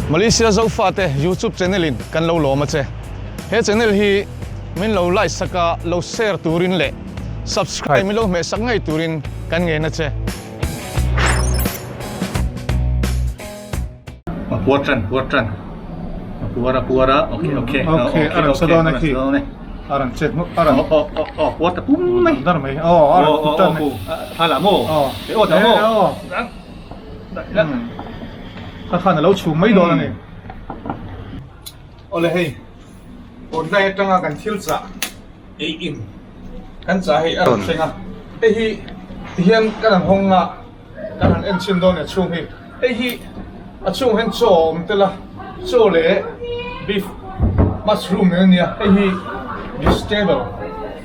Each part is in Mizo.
Malaysia Zofate YouTube channel in kan lo lawm a che. He channel hi min lo like sak a, lo share turin leh subscribe min lo hmeh sak ngei turin kan ngen a che. A puar tan, puar tan. A puar a puar a, ok ok. Ok, a rawn sa dawn a khi. A rawn che hmuh, a rawn. Aw aw aw, puar ta pum mai. Dar mai, aw a rawn put tan mai. Tha lah maw? Aw. Aw dah maw? Aw. Kha khan a lo chhum mai dawn a ni. Awle hei, online atanga kan thil chah ei in kan chah hei a rawn thleng a. Hei hi tihian kan han hawng a, kan han en chhin dawn a chhung hi. Hei hi a chhung hian chaw a awm tel a, chaw leh beef mushroom nen a nia. Hei hi vegetable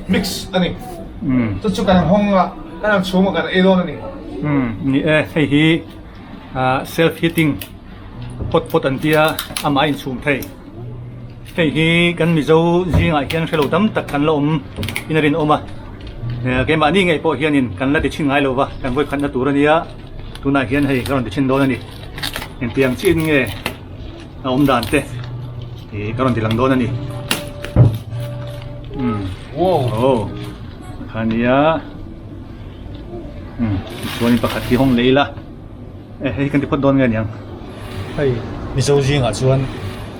mix a ni. Chu chu kan hawng a, kan han chhum a kan ei dawn a ni. Ni e, hei hi self heating hot pot an tia amah a inchhum thei. Hei hi kan Mizo zingah hian hrelo tam tak kan la awm in a rinawm a, keimahni ngei pawh hianin kan la ti chhin ngai lo va, kan vawikhatna tur a nia, tunah hian hei ka rawn ti chhin dawn a ni. Engtiang chiin nge a awm dan te ih ka rawn ti lang dawn a ni. Umm aw kha nia umm tichuanin pakhat hi hawng leh ila. E hei kan ti phawt dawn nge niang. Hei Mizo zingah chuan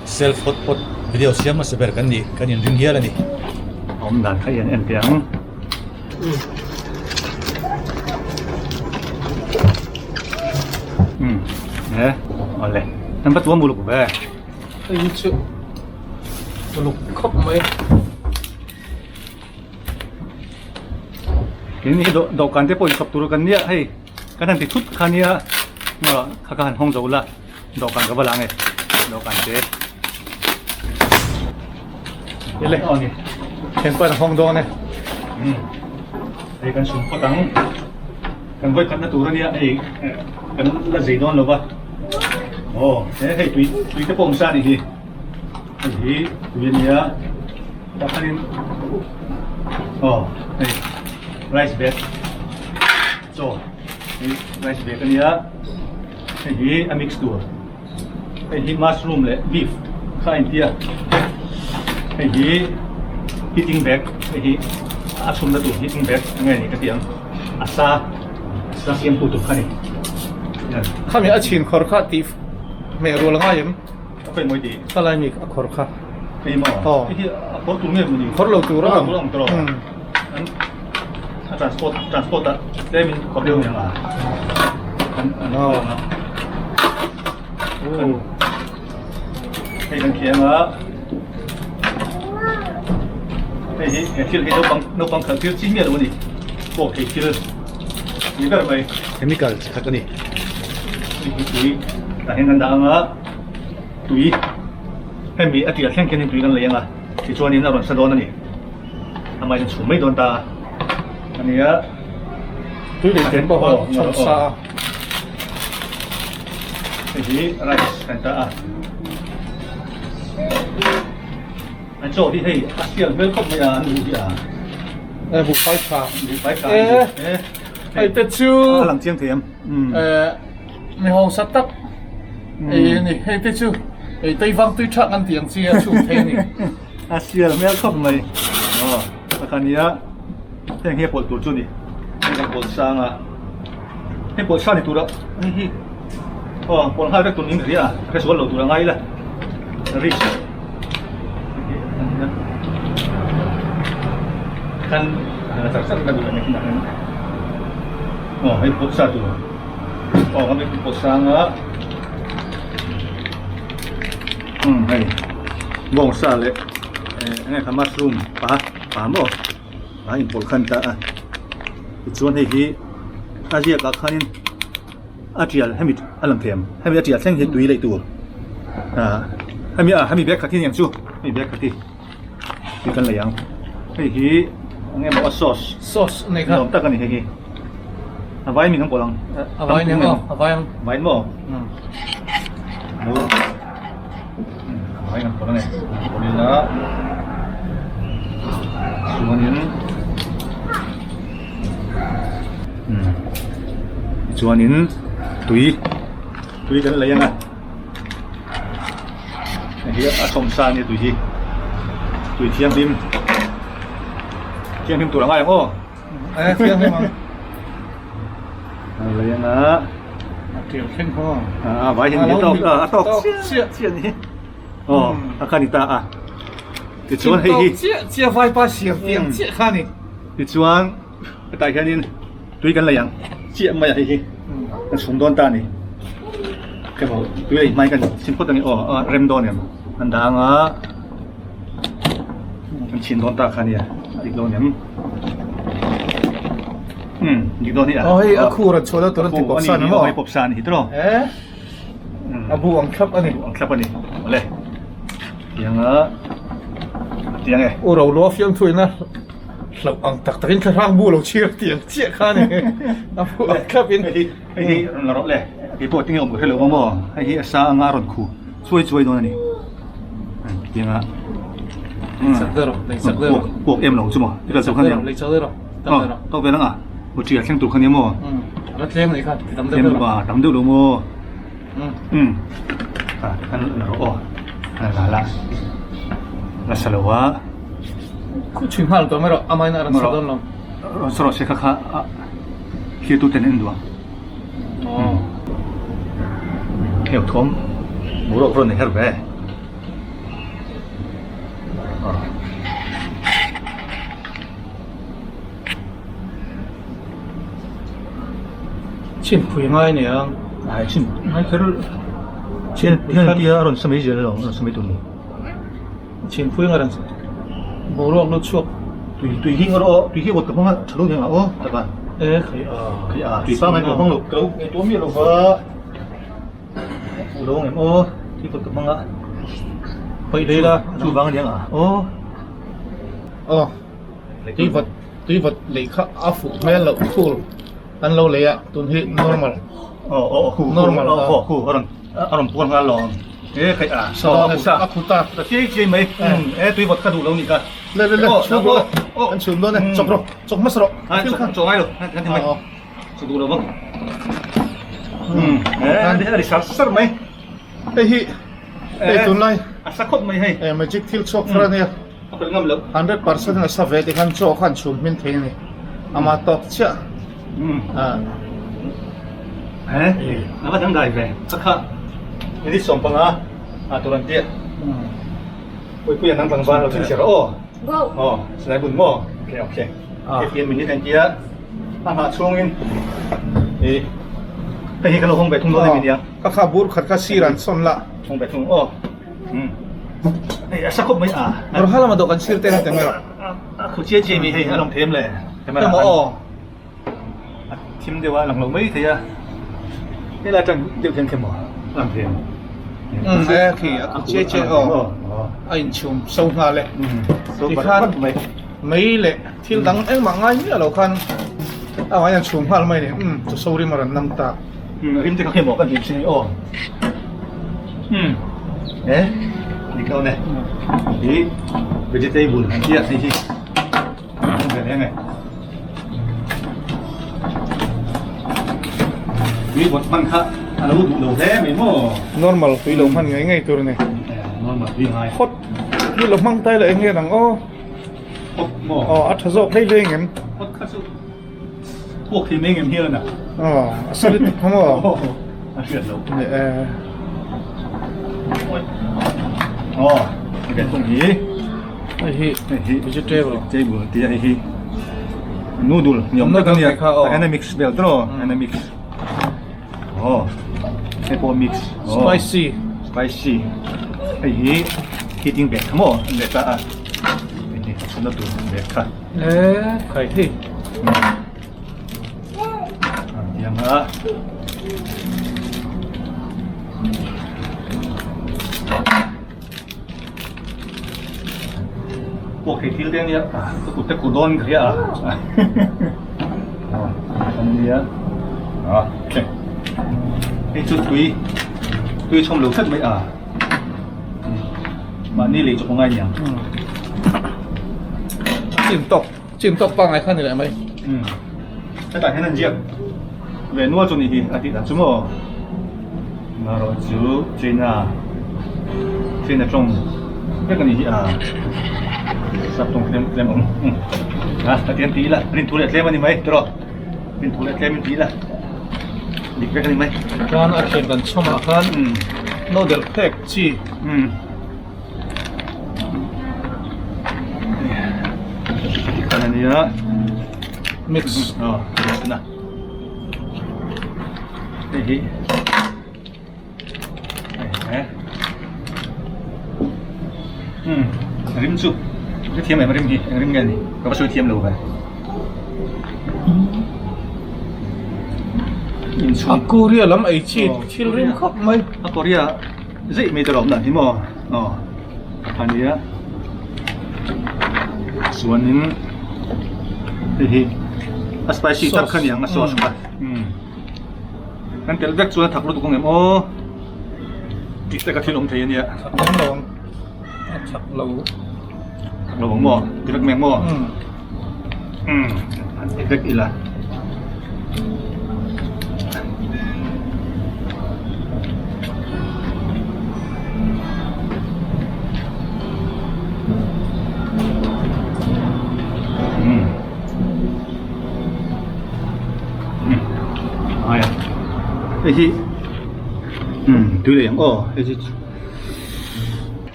self hot pot video siam hmasa ber kan nih kan inring hial a ni. A awm dan kha i han en teh ang. Umm he awle kan va tuam uluk ve. Hei hi chu uluk khawp mai. Keini hi dawhkan te pawh inchhawp tur kan nia hei. Kan han ti thut kha nia kha ka han hawng zo la dawhkan ka va la nge dawhkan te ele aw ni heng pawh an hawng dawn e hei kan sum phawt ang kan vawi khatna tur ania hei kan la zei dawn lo va aw he hei tui tui te pawh awm sa anih hi hei hi tui ania tah khanin aw hei rice bag. Chaw hei rice bag a nia hei hi a mix tur hei hi mushroom leh beef kha a intia hei hi heating bag hei hi a chhumna tur heating bag eng nge ni ka ti ang a sa sa siam tu tur kha a ni Khami a chhin khawr kha tih hmeh rual ngai em? A pawi mawi tih. Ka lai mi a khawr kha. Hei maw? Aw. Hei hi a khawr tur nge maw ni? Khawr lo tur a ang. Khawr lo tur a ang tawh. An a transport transport ah tlem in khawr deuh aniang a. An an Aw. Aw. Hei kan khiang a. Hei hi he thil hi naupang naupang khalh tir chi miah lo a ni. Pawh thei thil ni ber mai. Chemical chi khat a ni. Hei hi tui tah hian kan dah ang a. Tui hemi a tiah thleng khianin tui kan lei ang a tichuanin a rawn sa dawn a ni amah in a chhum mai dawn ta a nia tui lei tel pawh a chhawm sa a hei hi rice kan ta a an chaw hi hei a sial hmel khawp mai a an buh hi a e buhfai tha buhfai tha e hei te chu a lang chiang thei em e Mi hausa tak ei a ni. Hei te chu ei teivang tui thak an tih ang chi a chhum thei a ni. A sial hmel khawp mai. Aw pakhat nia heng hi a pawlh tur chu a ni. Hei kan pawlh sang a, hei pawlh sang ni tura hei hi aw pawlh nghal vek tur niin ka hria a, ka hresual lo tur a ngai ila risk kan char char ka duh em em aw hei pawlh sa tur. Aw ka mit pawh sang a umm hei bawngsa leh eh enge kha mushroom pa pa maw a inpawlh khan ta a tichuan hei hi a ziak ah khanin a tial hemi a lang thei ang hemi a tial thleng hi tui leh tur ah hemi ah hemi bag khat hi aniang chu hemi bag khat hi. Tih kan lei ang. Hei hi eng emaw a sauce. Sauce a nei kha. Nuam tak a ni hei hi. A vai min ang pawlh ang. A vai nen aw, a vai ang. Vai maw? Lo. A vai ang pawlh a ni. Pawlh ila. Chuanin. Chuanin tui. Tui kan lei ang a. Hei hi a sawmsa a nia tui hi tui thianghlim thianghlim tur a ngai ang aw. E thianghlim ang. A lei anga. A tial thleng khaw ang. A vai hian a tawk a tawk chiah chiah a ni hi. Aw a kha ni ta a. Tichuan hei hi. Chiah chiah vaipa siam tiang chiah kha a ni. Tichuan hetah hianin tui kan lei ang chiah mai a hei hi kan chhum dawn ta a ni hemo tui lei hmai kan chim phawt a ni aw a rem dawn em an dah anga kan chhin dawn ta kha nia a dik dawn em um dik dawn hi a aw hei a khur an chhuah deuh tur an ti pawp sa ni maw hei pawp sa a ni hi tawh e a bu ang thlap a ni ang thlap a ni awle tiang a tiang e u ro lua fiam thuina Hlauh ang tak takin thlahrang bu lo chhir tiang chiah kha a ni. A bu ang thlap in. Hei hi hei hi rawn la rawh le. Kei pawh tinge awm ka hre lo maw. Hei hi a sa anga a rawn khu chuai chuai dawn a ni. Tiang a. Lei chak deuh rawh, lei chak deuh rawh. Puak em lo chu maw. Tikal chu kha nia. Lei chak deuh rawh, tam deuh rawh. Tawk vel ang a. Bu ṭi a thleng tur kha nia maw. A tlem a nih kha, ti tam deuh deuh rawh. Tam deuh lo maw. A kan la rawh aw. La la la sa lo a. Khu chhui nghal tawh mai rawh, amahin a rawn sa dawn lo. Rawn sa rawh se kha kha a thlir tu ten en duh ang. Hei thawm boruak rawn nei her ve. Chhinpui ngai ni ang. Ai chhin ngai kher chhin hian tia a rawn sa mai zel lo, a rawn sa mai tur ni. Chhinpui ngai rawn boruak lut chhuak. Tui tui hi ngarawh aw, tui hi vawt ka hmang a tha lo nia aw tak a. E khai a. Khai a tui pangngai ka hmang lo ka lo ngaihtuah miah lo va. Fuh lo ang em aw, tui vawt ka hmang a. Paih lei la. Chu vang a ni ang a aw. Aw. Tui vawt tui vawt lei kha a fuh hmel loh thul an lo lei a tun hi normal aw aw khu normal aw aw khu a rawn a rawn puan nghal lo e khai a so a a khu ta ta chiai chiai mai e tui vawt kha duh lo ni kha le le le chhum rawh an chhum dawn e chawk rawh chawk hmasa rawh thil kha chawk ngai lo kan ti mai chawk duh lo vang e a ri sar sar mai hei hi hei tunlai a sa khawp mai hei e magic thil chhuak thar a nia A pel ngam loh. 100% a sa ve tikhan chaw khan chhum hmin thei a ni. Ama tawk chiah. Umm. He, a va dangdai ve. A kha minute 15 a tur an tia. Puipui an dang tlangval lo chhinchhiar rawh aw. Go. Aw, silai bun maw? Okay, okay. 15 minute an tia. A nghah chhungin i hei hi ka lo hawng ve thung dawn em nia. Ka kha bur khat kha sir an sawn la. Hawng ve thung aw. Hei a sa khawp mai a. Rawh lama dawh kan sir te kha camera. A khu chiai chiai mai hei a lang them le. Camera aw. A thim deuh a lang lo mai thei a. Hei lai tang deuh hian khem aw a lang them. Um e khi a khu chiai chiai aw. A inchhum so nghal e. Tikhan mei leh thil dang engmah ngai miah lo khan a awm a inchhum nghal mai a ni. Um chu so rim a rawn nam ta. Rim te kha khi maw kan hlim sin hi aw. Um e dik lo ne. Hi vegetable an tia hei hi. Ve leng e. Tui vawt hman kha a lo duh lo hle mai maw. Normal tui lo hman ngei ngei tur a ni. Normal tui ngai. Hot tui lo hmang tai la eng nge nang aw. Hot maw. Aw a tha zawk hlei hlei ngem. Hot kha chu Puak thei mai ngem hian a. Aw, a solid tuk kha maw? A hriat loh. Ni e. Aw, hei thung hi. Hei hi, hei hi vegetable. Vegetable tia hei hi. Noodle ni awm tak a nia. Takah mix vel tawh aw, a mix. Aw, hei pawh mix. Spicy. Spicy. Hei hi heating bag kha maw? An leh ta a. Hei hi a chhunna tur bag kha. E khai hei. Tiang a. Pawh thei thil te ania ka kut te kut dawn ka hria a. Ania. A okay. Hei chu tui tui chhawm lo tlat mai a. Mahni lei chawp a ngai niang. Chin tawk chin tawk pangngai kha ni leh mai. Hetah hian an ziak ve nual chu ni hi a tih dan chu maw. Marawh chu China. China tawng vek a ni hi a sap tawng tlem tlem awm a ka tiang ti ila rin thu leh tlem a ni mai tawh rin thu leh tlem in ti ila dik vek a ni mai chuan a thian kan chhawmah khan noodle phek chi tikhan a nia mix aw hei hi. Rim chu ka thiam em rim hi eng rim nge ni ka va sawi thiam lo ve a Korea lam ei chi thil rim khawp mai a Korea zeih mai te rawh awm dan hi maw aw a nia chuanin hei hi a spicy tak kha niang a sauce kha. Kan telh vek chuan a thak lutuk ang em aw tih te ka thil awm thei a nia. Thak lo ang lo ang a thak lo. Thak lo ang maw ti vek mai ang maw umm han ti vek ila. Hei hi tui lei ang aw hei chu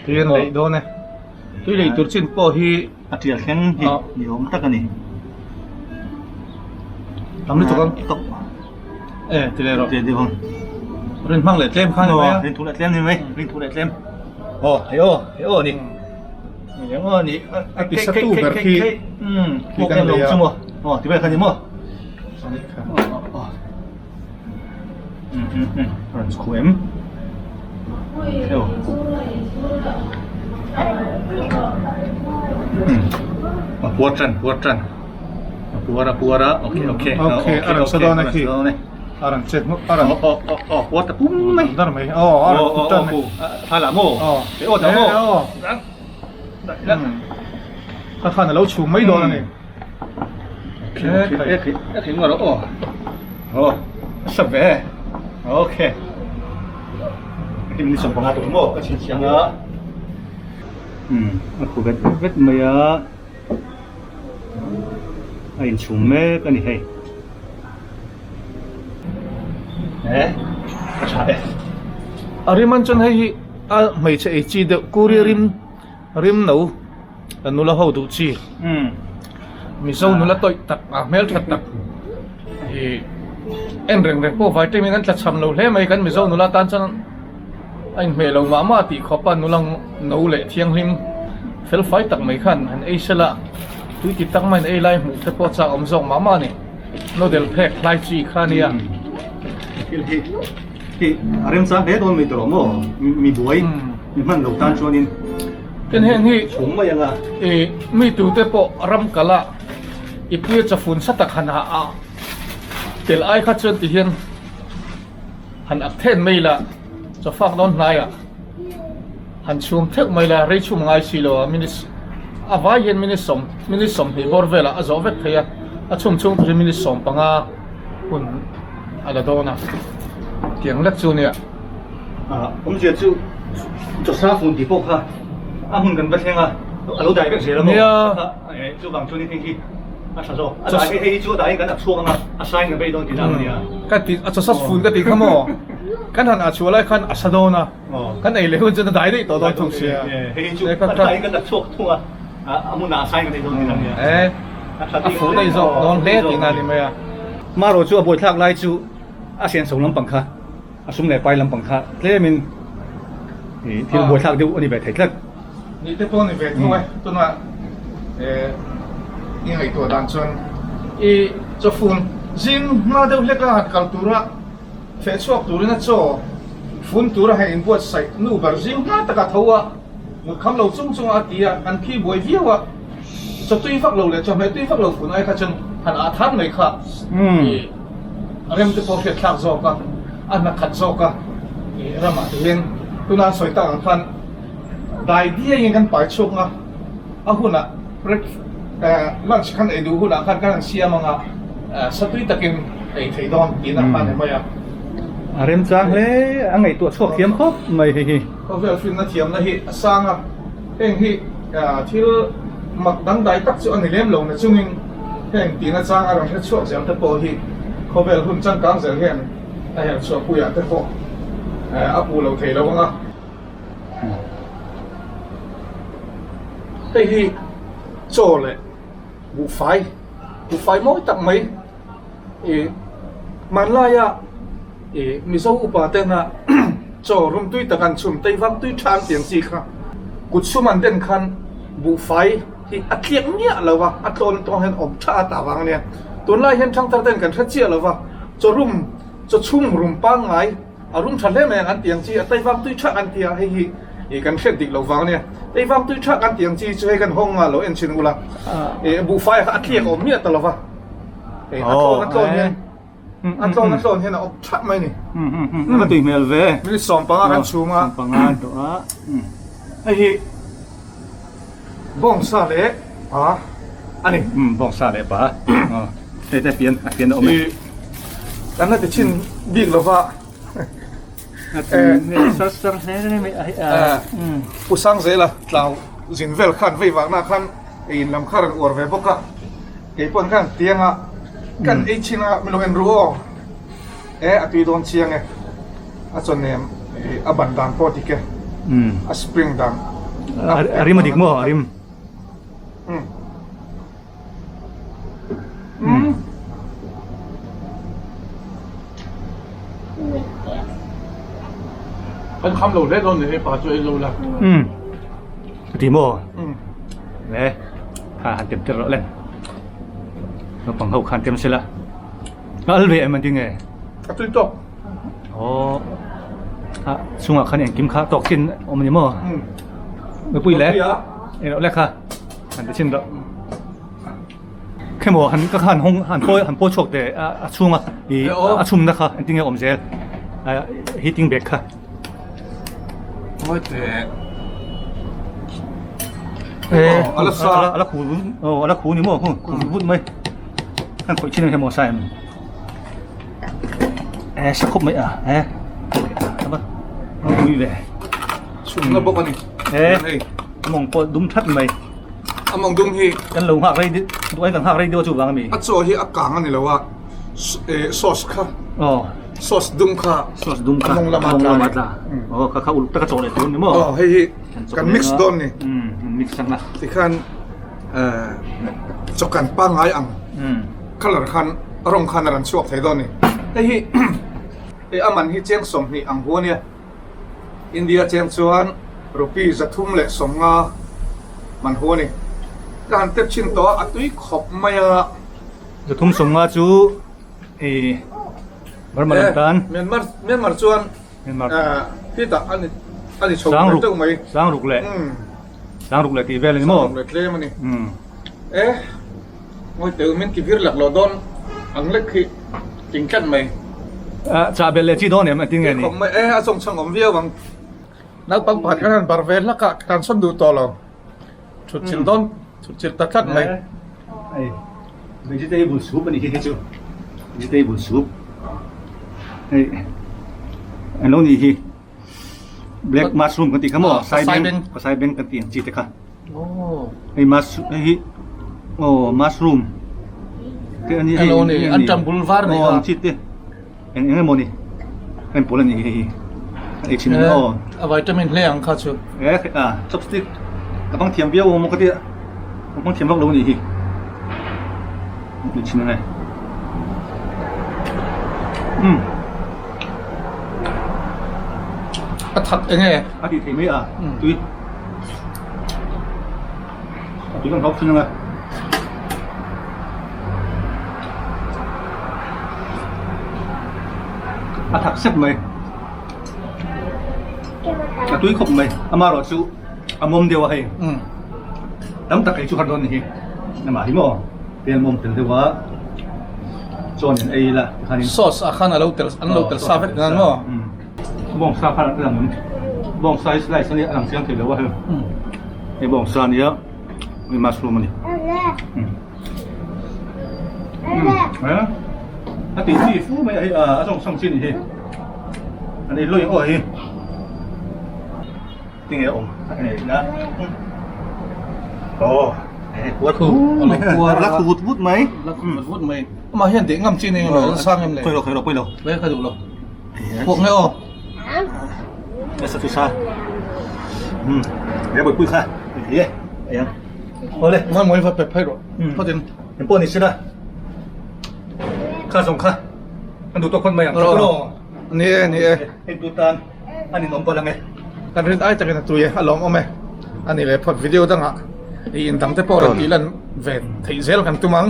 tui an leih dawn e tui lei tur chin pawh hi a tial thleng hi ni awm tak a ni tam lutuk ang e ti leh rawh ti leh rawh rin hmang leh tlem kha ni mai a rin thu leh tlem ni mai rin thu leh tlem aw hei aw hei aw ni. A ti sa tu ber khi khi kan lei a. Okay a rawn sa dawn a khi. A rawn chet hmuh a rawn aw puar ta pum mai dar mai aw a rawn put tan mai tha lah maw aw ta maw kha khan a lo chhum mai dawn a ni e khi ngawr aw aw sa ve okay kim ni som panga tur maw ka chhin chiang a um a khu vet vet mai a a inchhum mek a ni hei e a tha e a rim an chuan hei hi a hmeichhe ei chi deuh kuri rim rim no a nula ho duh chi mizo nula tawih tak a hmeltha tak ih en reng reng pawh vitamin an tla cham lo hle mai kan mizo nula tan chuan. A inhmeh lo mah mah tih khawp a nula no leh thianghlim fel fai tak mai khan han ei sela tui ti tak maiin ei lai hmuh te pawh chak awm zawk mah mah a ni. Noodle phek hlai chi kha a nia. Thil hi hi a remchang hle dawn mai tawh maw mi buai mi hman lo tan chuanin Tin heng hi chhum mai anga ih mi tute pawh ram kal a i puia chafun sa tak han ha a tel ai kha chuan ti hian Han ak then mai la, chawfak dawn hnaiah han chhum theuh mai la, rei chhum ngai si lo a, minutes a vai hian minute sawm minute 20 bawr velah a zawh vek thei a, a chhum chhung turin minute 15 hun a la dawn a, tiang lek chu nia. Awmzia chu chawsa fun tih pawh kha a hmun kan va thleng a, a lo dai vek zel a maw? Nia. Chuvang chuan hei hi a tha zawk. A dai hei hi chu a dai kan ak chhuak ang a, a sain ka bei dawn tihna a nia. Ka ti a chawsa fun ka tih kha maw? Kan han ah chhuah lai khan a sa dawn a, kan ei leh hun chuan a dai daih tawh dawn thung sia. Hei hi chu a dai kan ak chhuak thung a, a hmunah a sain ka bei dawn tihna a nia. E, a fuh daih zawk dawn hle tihna a ni mai a. Marawh chu a buaithlak lai chu a senso lampang kha. A sum leh pai lampang kha tlemin thil buaithlak deuh a ni ve thei tlat. Nih te pawh a ni ve thung e, tunah i ngaihtuah dan chuan i chawfun zing hma deuh hlek a han kal tura feh chhuak turin a chaw fun tura hei inbuatsaih nu ber zing hma taka tho a mut kham lo chung chunga a ti a, an khi buai viau a, chaw tui vak lo leh chawhmeh tui vak lo fun ai kha chuan han ah than mai kha i. A rem te pawh hriat thlak zawk a, a hna khat zawk a ih ramah te hian tuna an sawi tak ang khan dai diaiin kan pai chhuak nga a hunah break eh lunch khan ei duh hunah khan kan han siam anga eh satui takin ei thei dawn tihna kha a ni mai a. A remchang hle a ngaihtuah chhuak thiam khawp mai hei hi. Khawvel finna thiamna hi a sang a, heng hi thil mak dangdai tak chu a ni lem lo na chungin heng tihna chang a rawn hre chhuak zel te pawh hi khawvel hun changkang zel hian a herh chhuah puiah te pawh a puh lo thei lo ang a. Hei hi chaw leh buhfai, buhfai mawi tak mai ih hmanlaia ih Mizo upa tena chaw rum tui tak an chhum tei vang tui tha an tiang chi kha kut sum an den khan buhfai hi a tliak miah lo va, a tlawn tawng hian awm tha a tah vang a nia. Tunlai hian thangthar ten kan hre chiah lo va, chaw rum chaw chhum rum pangngai A rum tha hle mai ang an ti ang chi, a taivang tui thak an ti a, hei hi ih kan hriat dik lo vang a nia. Taivang tui thak an ti ang chi chu hei kan hawng a lo en chhin ula, ih buhfai kha a tliak a awm miah ta lo va, hei a tlawn a tlawn hian a tlawn a tlawn hian a awp thak mai a ni. A tui hmel ve. Minute 15 kan chhung a. 15 tawh a. Hei hi bawngsa leh pa a ni. Bawngsa leh pa. Hei te pian a pian a awm e. Kan la ti chhin bik lo va. Sar sar hle mai a. Pu Sangzela tlau zin vel khan vei vahna khan ei in lam kha rawn uar ve bawk a. Kei pawn khan tiang a kan ei chhin a min lo en ru aw. E a tui dawn chiang e. A chaw nem a ban dan pawh dik e. A spring dan. A rim a dik maw a rim. Kan kham lo hle dawn ni hei pa chu ei lo la. Ti maw? Le kha han tem tir rawh le. Naupang ho khan tem sela. A al ve em an ti nge? A tui tawk. Aw a chungah khan engkim kha tawk chin awm a ni maw? Mipui le ei loh le kha han ti chhin rawh. Khemaw han ka khan hawng han pawi han pawi chhuak teh a chhunga ih a chhumna kha engtin nge a awm zel heating bag kha. Ngawi teh. A la sa a la khu aw a la khu ni maw khu khu vut mai kan khawih chin ang hian maw sa em e sa khawp mai a e a va pui ve chhumna bawk a ni e a mawng pawh dum that mai a mawng dum hi kan lo nghak rei duh ai kan nghak rei deuh chu vang a mi a chaw hi a kang a ni lo a sauce kha aw Sauce dum kha sauce dum kha a mawng lama tla a tla aw kha kha uluk taka chaw leh tur ni maw aw hei hi kan mix dawn ni kan mix ang a tikhan chaw kan pangngai ang colour khan rawng khan a rawn chhuak thei dawn ni hei hi hei a man hi cheng 20 ang hu ania India cheng chuan rupee 350 man hu ani ka han tep chhin tawh a a tui khawp mai a 350 chu ih Burma lam tan. Myanmar Myanmar chuan Myanmar hetah a ni a ni chho ve deuh mai. Sangruk leh Sangruk leh tih vel a ni maw? Sangruk leh tlem a ni. E ngawi teh min ti vir lak lo dawn ang lek khi tling tlat mai. Chah belh leh chi dawn em engtin nge ni? Khawp mai e a chawng chhang awm viau ang. Naupang pakhat kan han bar ve hlak a kan sawn duh tawh lo. Thut chilh dawn thut chilh ta tlat mai. Hei vegetable soup a nih hi hei chu vegetable soup hei an lo nih hi black mushroom kan tih kha maw saibeng saibeng kan tih ang chi te kha hei mushroom hei hi aw mushroom te a ni hei an tam bul var ni kha ang chi te. Eng eng emaw ni a inpawl a nih hi hei a ei thin ang aw. A vitamin hle ang kha chu. E a chopstick ka hmang thiam viau awm ka tia ka hmang thiam vak lo a nih hi ei thin ang e umm a that eng e a tih theih mai a tui a tui kan hawk thin ang e. A thak sep mai a tui khawp mai amaherawh chu a mawm deuh a hei tam tak ei chu har dawn a ni hi amah hi maw tel mawm tel deuh a chaw nen ei ila tikhanin sauce ah khan a lo tel an lo tel sa vek nan maw bawngsa khan a lang bawngsa hi slice a nia a lang chiang thei lo a hei hei bawngsa a nia. Hei mushroom a ni. A tih chi fu mai a hei a zawng chhang chi a ni hi. An ei lawih aw hi. Tinge a awm a nei na. Aw hei puar khu puar la khu vut vut mai. La khu vut vut mai. Amah hian deh ngam chi nei lo sang em le. Khawi lo khawi lo pawi lo. Ve kha duh lo. Puak nge aw. Nasa chu sa. Um. Ve boi pui kha. Ye. Ayang. Ole. Moi moi va pe phai ro. Phatin. Em pawh ni sila. Kha zawng kha. An duh tawk khawn mai ang. Ro. Ni e ni e. Hei tu tan a ninawm palh ang e. Kan rin ai takin a tui e, a lawmawm e. A ni leh phawt video dangah i in dang te pawh rawn tih lan ve theih zel kan tum ang.